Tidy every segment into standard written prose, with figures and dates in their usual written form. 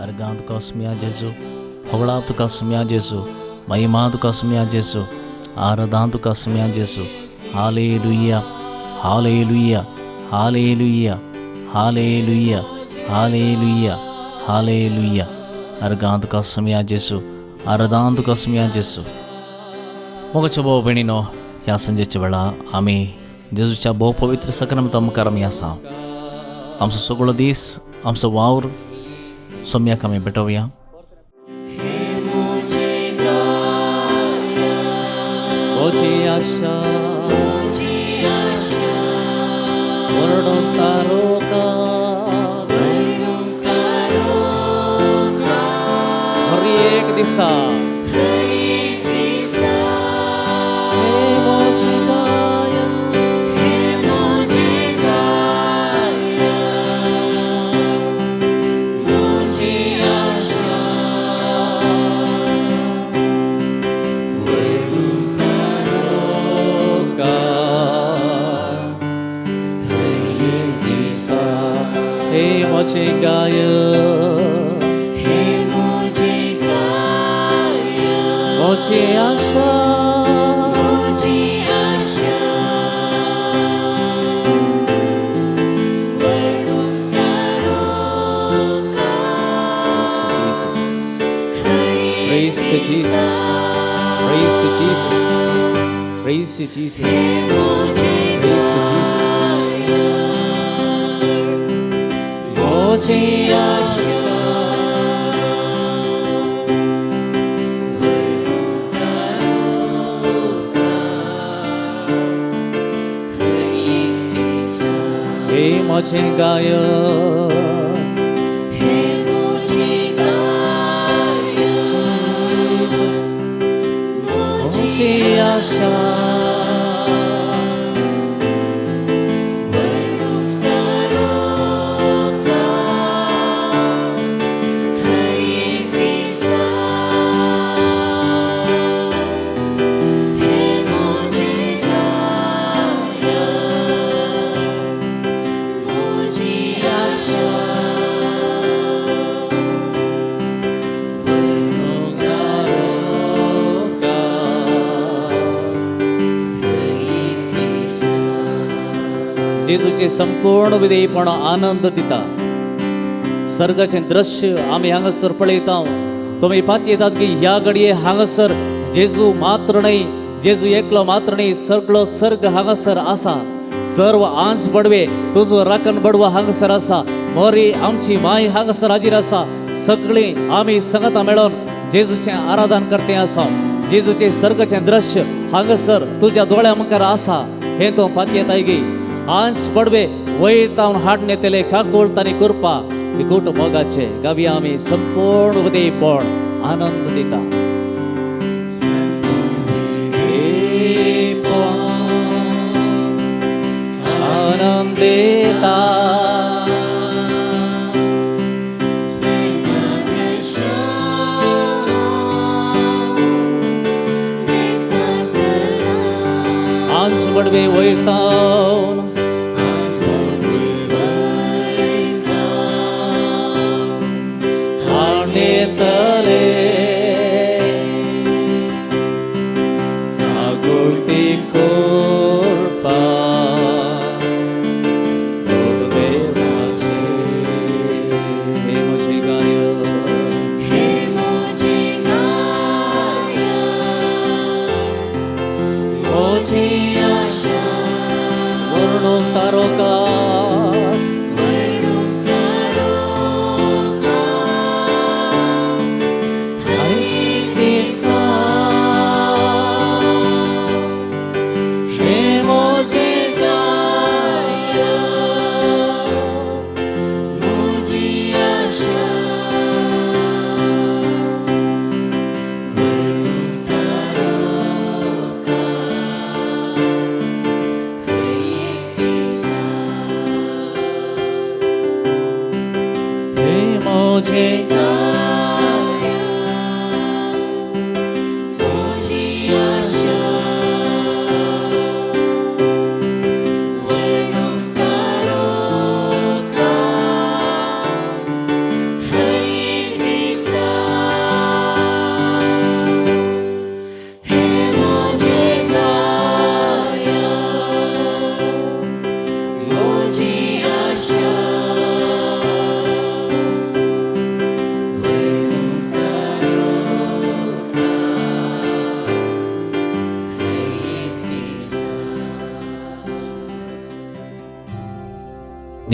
अर्गां तुका सुम्या जेजू, होगळा तुका सुम्या जेजू, महिमा तुका सुम्या जेजू, आराधना तुका सुम्या जेजू. Hallelujah, hallelujah, hallelujah, hallelujah, hallelujah, hallelujah. अर्गां तुका सुम्या जेजू, आराधना तुका सुम्या जेजू. मोगाच्या भाव भयणीनो, ह्या सांजेच्या वेळा आमी जेजूच्या भोव पवित्र सक्रमता मुखार आमी आसा. आमचो सगळो दीस, आमचो वावर सोम्याक आमी भेटोवया. म्हजी आशा वर्णून तारोका हर एक दिसा हे म्हजें गायन, हे म्हजें गायन, म्हजी आशा Praise you, Jesus. Praise you, Jesus. Praise you, Jesus. Praise you, Jesus. म्हजी आशा हे म्हजें गायन, Jesus, म्हजी आशा जेजूचे संपूर्ण विधेयपण आनंद दिता. सर्गाचें दृश्य आमी हांगासर पळयता. तुमी पातयेतात की ह्या घडये हांगासर जेजू मात्र न्हय, जेजू एकलो मात्र न्हय, सगळो सर्ग हांगासर आसा. सर्व आंज बडवे तुजो राखण बडवो हांगासर आसा. मोरी आमची माय हांगासर हाजीर आसा. सगळीं आमी संगता मेळोन जेजूचें आराधन करते आसा. जेजूचें सर्गाचें दृश्य हांगासर तुज्या दोळ्या मुखार आसा हें तूं पातयेताय गी. आंज बडवे वयर तावन हाडून येतले काकूळ तांणी कृपा एकूट मोगाचे गावया आमी संपूर्ण उदयपण आनंद दिता. आनंद दिता. आंज बडवे वयर तावन हाडून काकुळती कृपा देवाचे. हे म्हजें गायन, म्हजी आशा वर्णून तारोका हे म्हजें गायन, हे म्हजें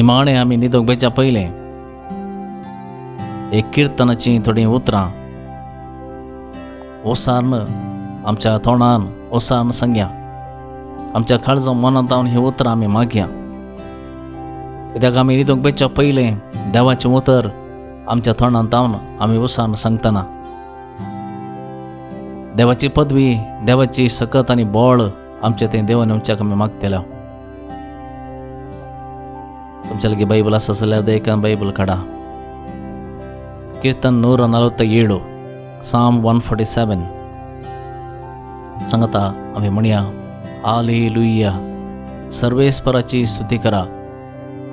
निमाणें आमी न्हिदूंक बेच्या पयलें एक किर्तनाचीं थोडीं उतरां ओसार्न आमच्या तोंडान ओसार्न सांगया, आमच्या काळजा मनांत ही उतरां आमी मागया. कित्याक आमी न्हिदूंक बेच्या पयलें देवाचें उतर आमच्या तोंडान तावन आमी ओसार्न सांगतना देवाची पदवी, देवाची सकत आनी बळ आमचें तें देवान आमच्याक आमी मागतल्या. तुमच्या लागीं बायबल आसा जाल्यार देखान बायबल काडा. कीर्तन 147, साम 147 सांगता आमी म्हणया, हालेलुया, सर्वेस्पराची स्तुती करा.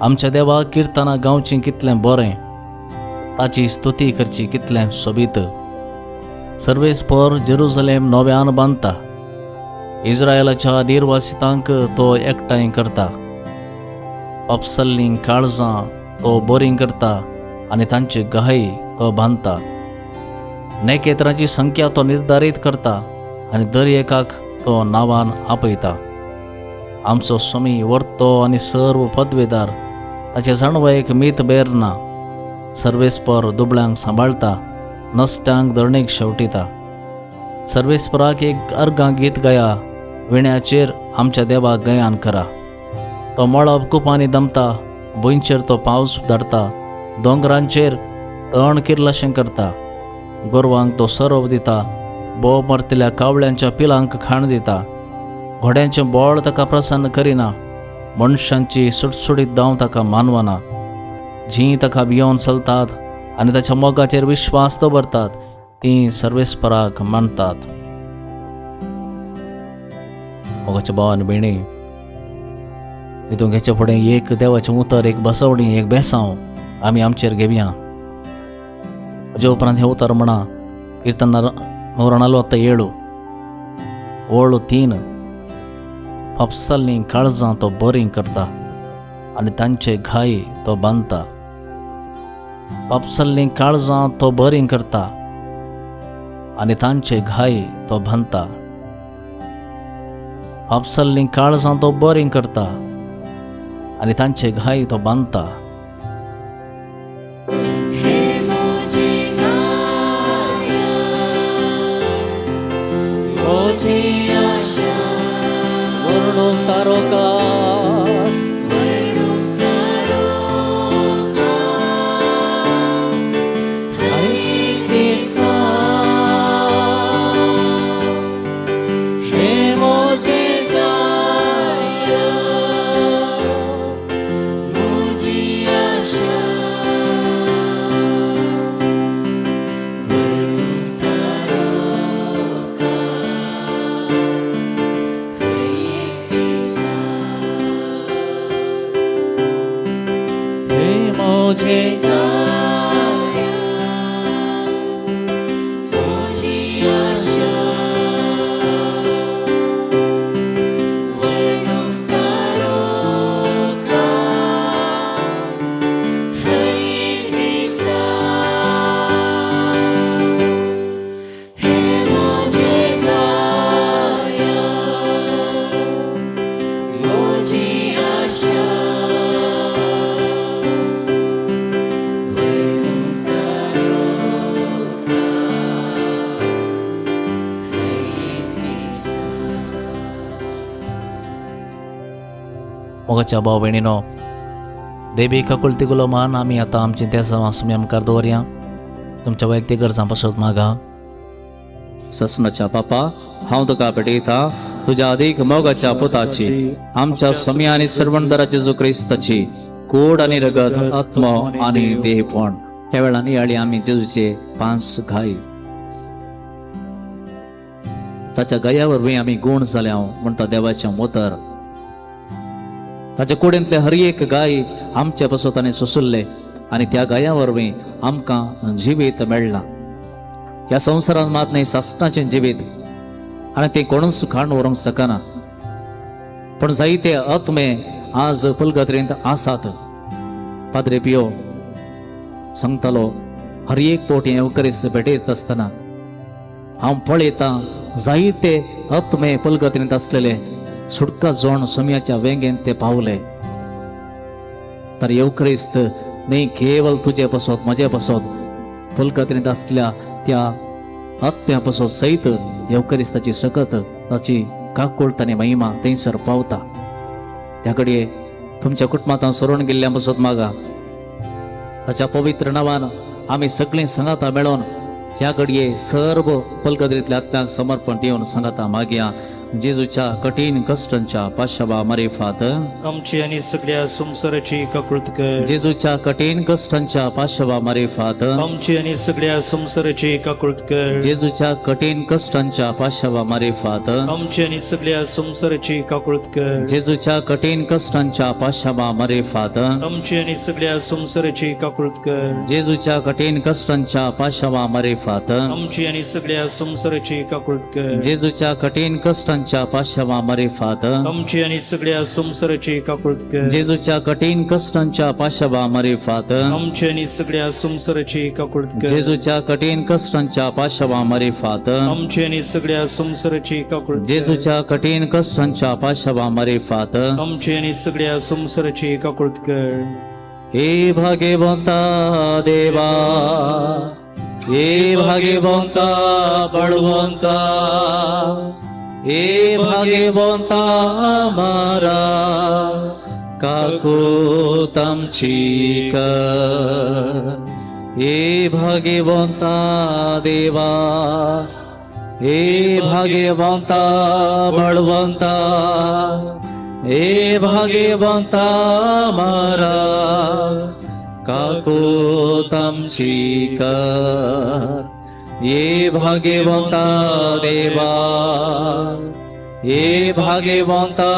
आमच्या देवा किर्तनां गावचीं कितलें बरें, ताची स्तुती करची कितलें सोबीत. सर्वेस्पर जेरुजलेम नव्यान बांदता, इस्रायलाच्या निर्वासितांक तो एकठांय करता. पापसल्लीं काळजां तो बरीं करता आनी तांचे घाय तो बांदता. नेकेत्रांची संख्या तो निर्धारीत करता आनी दर एकाक तो नांवान आपयता. आमचो स्वामी वर्तो आनी सर्व पदवेदार, ताचे जाणवायेक मीत बेर ना. सर्वेस्पर दुबळ्यांक सांबाळता, नश्ट्यांक धरणीक शेवटिता. सर्वेस्पराक एक अर्गां गीत गाया, विण्याचेर आमच्या देवाक गयान करा. तो मळब कुपांनी दमता, भुंयचेर तो पावस धाडता, दोंगरांचेर तण किर्लशें करता. गोरवांक तो सरोप दिता, बोब मरतल्या कावळ्यांच्या पिलांक खाण दिता. घोड्यांचें बळ ताका प्रसन्न करिना, मनशांची सुटसुटीत धांव ताका मानवना. जीं ताका भियोवन चलतात आनी ताच्या मोगाचेर विश्वास दवरतात तीं सर्वेस्पराक मानतात. मोगाच्या भाव आनी भयणी, हितून घेचे फुडें एक देवाचें उतर, एक बसवणी, एक बेसांव आमी आमचेर घेवया. म्हज्या उपरांत हें उतर म्हणा, कीर्तन 147 ओळ 3. फापसल्लीं काळजां तो बरीं करता आनी तांचे घाय तो बांदता. पापसल्लीं काळजां तो बरीं करता आनी तांचे घाय तो बांदता. पापसल्लीं काळजां तो बरीं करता आनी तांचे घाय तो बांदता. मोगाच्या भाव भयणीनो, देवी काकुळती गुलामान आमी आतां आमची तेसां सुमी मुखार दवरया. तुमच्या वैयक्तीक गरजां पासत मागा. ससनाच्या बापा, हांव तुका भेटयता तुज्या अदीक मोगाच्या पुताची, आमच्या स्वामी आनी सर्वंदरा जेजू क्रिस्ताची कोड आनी रगत, आत्मो आनी देहपण. ह्या वेळार नियाळी आमी जेजूचे 5 घाय. ताच्या गया वरवीं आमी गूण जाल्या म्हणटा देवाचें उतर. ताच्या कुडींतले हर एक गाय आमचे पासत ताणें सोंसुल्ले आनी त्या गाया वरवीं आमकां जिवीत मेळ्ळां. ह्या संवसारांत मात न्हय सासणाचें जिवीत आनी तें कोणूच खाण व्हरूंक शकना. पूण जायते आत्मे आज पुलगत्रेंत आसात. पाद्रे पियो सांगतालो, हर एक पोट हें उकरीस भेटयत आसतना हांव पळयतां जायते आत्मे पुलगत्रेंत आसलेले सुटका जोण सोम्याच्या वेंगेंत ते पावले. तर येवक्रिस्त न्ही केवळ तुजे पासत म्हजे पासत पुलकत्रींत आसल्या त्या आत्म्या पासत सयत येवक्रिस्ताची सकत ताची काकुळट आनी महिमा थंयसर पावता. त्या घडये तुमच्या कुटुंबांत सरून गेल्ल्या पासत मागा. ताच्या पवित्र नांवान आमी सगळीं सांगाता मेळोवन ह्या घडये सर्व पलगदरींतल्या आत्म्याक समर्पण दिवन सांगाता मागया. जेजूच्या कठीण कश्टांच्या पाशाबा मारिफात आमची आणि सगळ्या संसाराची काकळूत कर. जेजूच्या कठीण कश्टांच्या पाशाबा मारिफात आमची आणि सगळ्या संसाराची काकळूत कर. जेजूच्या कठीण कश्टांच्या पाशाबा मारिफात आमची आणि सगळ्या संसाराची काकळूत कर. जेजूच्या कठीण कश्टांच्या पाशाबा मारिफात आमची आणि सगळ्या संसाराची काकळूत कर. जेजूच्या कठीण कश्टांच्या पाशाबा मारिफात आमची आणि सगळ्या संसाराची काकळूत कर. जेजूच्या कठीण कश्टांच्या पाशाबा मारिफात आमची आणि सगळ्या संसाराची काकळूत कर. जेजूच्या कठीण कश्टांच्या पाशाबा मारिफात आमची आणि सगळ्या संसाराची काकळूत कर. जेजूच्या कठीण कश्टांच्या पाशाबा मारिफात आमची आणि सगळ्या संसाराची काकळूत कर. जेजूच्या कठीण कश्टांच्या पाशाबा मारिफात आमची आणि सगळ्या संसाराची काकळूत कर. हे भाग्यवंता देवा, हे भाग्यवंता बळवंता, हे भाग्यवंता मारा काकूत आमची कर. हे भाग्यवंता देवा, हे भाग्यवंता बळवंता, हे भाग्यवंता मारा काकूत आमची कर. हे भाग्यवंता देवा, हे भाग्यवंता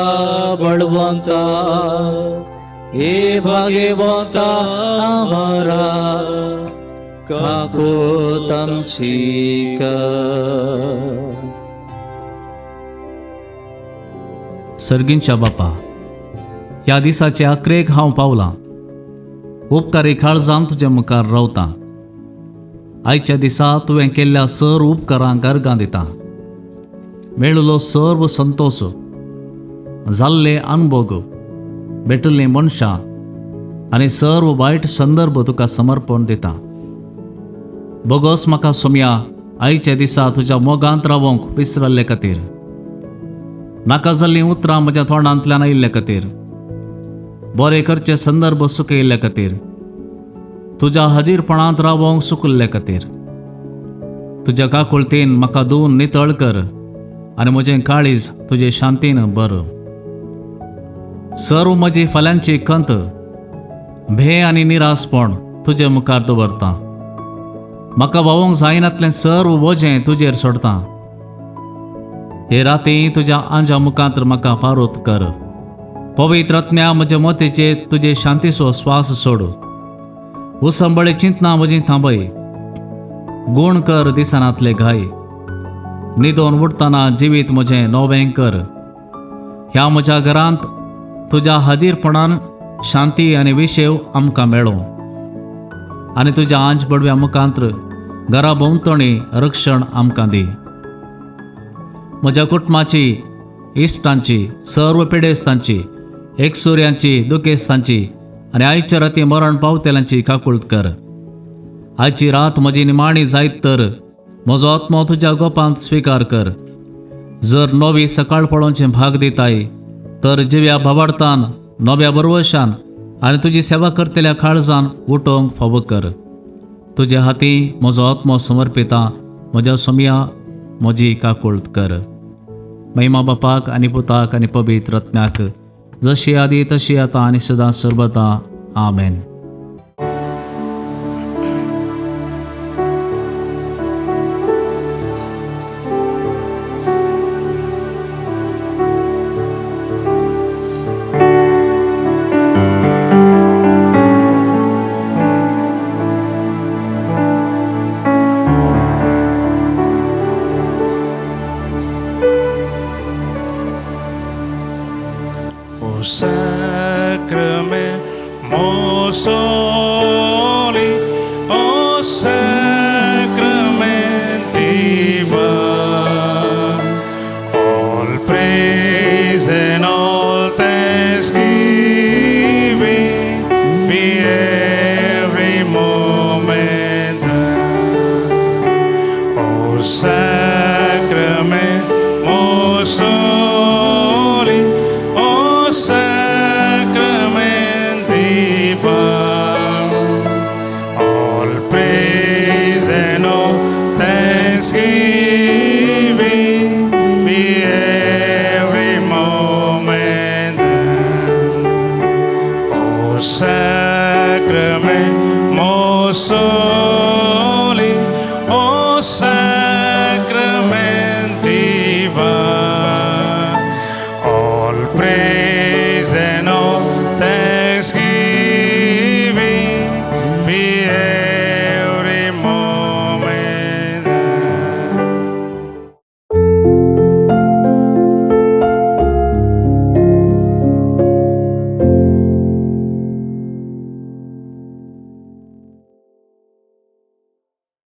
बळवंता, हे भाग्यवंता मारा काकूत आमची कर. सर्गींच्या बापा, ह्या दिसाचे अकरेक हांव पावलां. उपकारी काळजान तुज्या मुखार रावतां. आयच्या दिसा तुवें केल्ल्या सर उपकारांक अर्गां दिता. मेळिल्लो सर्व संतोश, जाल्ले अनभोग, भेटिल्लीं मनशां आनी सर्व वायट संदर्भ तुका समर्पण दिता. बोगोस म्हाका सोमया आयच्या दिसा तुज्या मोगांत रावोंक विसरल्ले खातीर, नाका जाल्लीं उतरां म्हज्या तोंडांतल्यान आयिल्ले खातीर, बरे करचे संदर्भ सुकयिल्ले खातीर, तुज्या हाजीरपणांत रावोंक सुकल्ले खातीर. तुज्या काकुळतेन म्हाका धुवन नितळ कर आनी म्हजें काळीज तुजे शांतीन बर. सर्व म्हजी फाल्यांची खंत, भे आनी निरासपण तुजे मुखार दवरता. म्हाका व्हांवूंक जायनातलें सर्व वजें तुजेर सोडता. हे राती तुज्या आंजा मुखांत म्हाका पारोत कर. पवित्र आत्म्या, म्हज्या मतीचेर तुजे शांतीचो स्वास सोड. उसंबळे चिंतना म्हजी थांबय. गुण कर दिसनातले घाय. न्हिदोन उठतना जिवीत म्हजें नवें कर. ह्या म्हज्या घरांत तुज्या हाजीरपणान शांती आनी विशेव आमकां मेळो आनी तुज्या आंज बडव्या मुखांत घरा भोंवतणी रक्षण आमकां दी. म्हज्या कुटुंबाची, इश्टांची, सर्व पिडेस्तांची, एकसुऱ्यांची, दुखेस्तांची आनी आयच्या राती मरण पावतेल्यांची काकूळत कर. आयची रात म्हजी निमाणी जायत तर म्हजो आत्मो तुज्या गोपांत स्विकार कर. जर नवी सकाळ पळोवचें भाग दिताय तर जिव्या भावार्थान, नव्या बरवशान आनी तुजी सेवा करतल्या काळजान उठोवंक फावो कर. तुज्या हाती म्हजो आत्मो समर्पिता. म्हज्या सोमया, म्हजी काकूळत कर. महिमा बापाक आनी पुताक आनी पवित्र आत्म्याक, जशी आदी तशी आतां आनी सदां सर्वता. आमेन.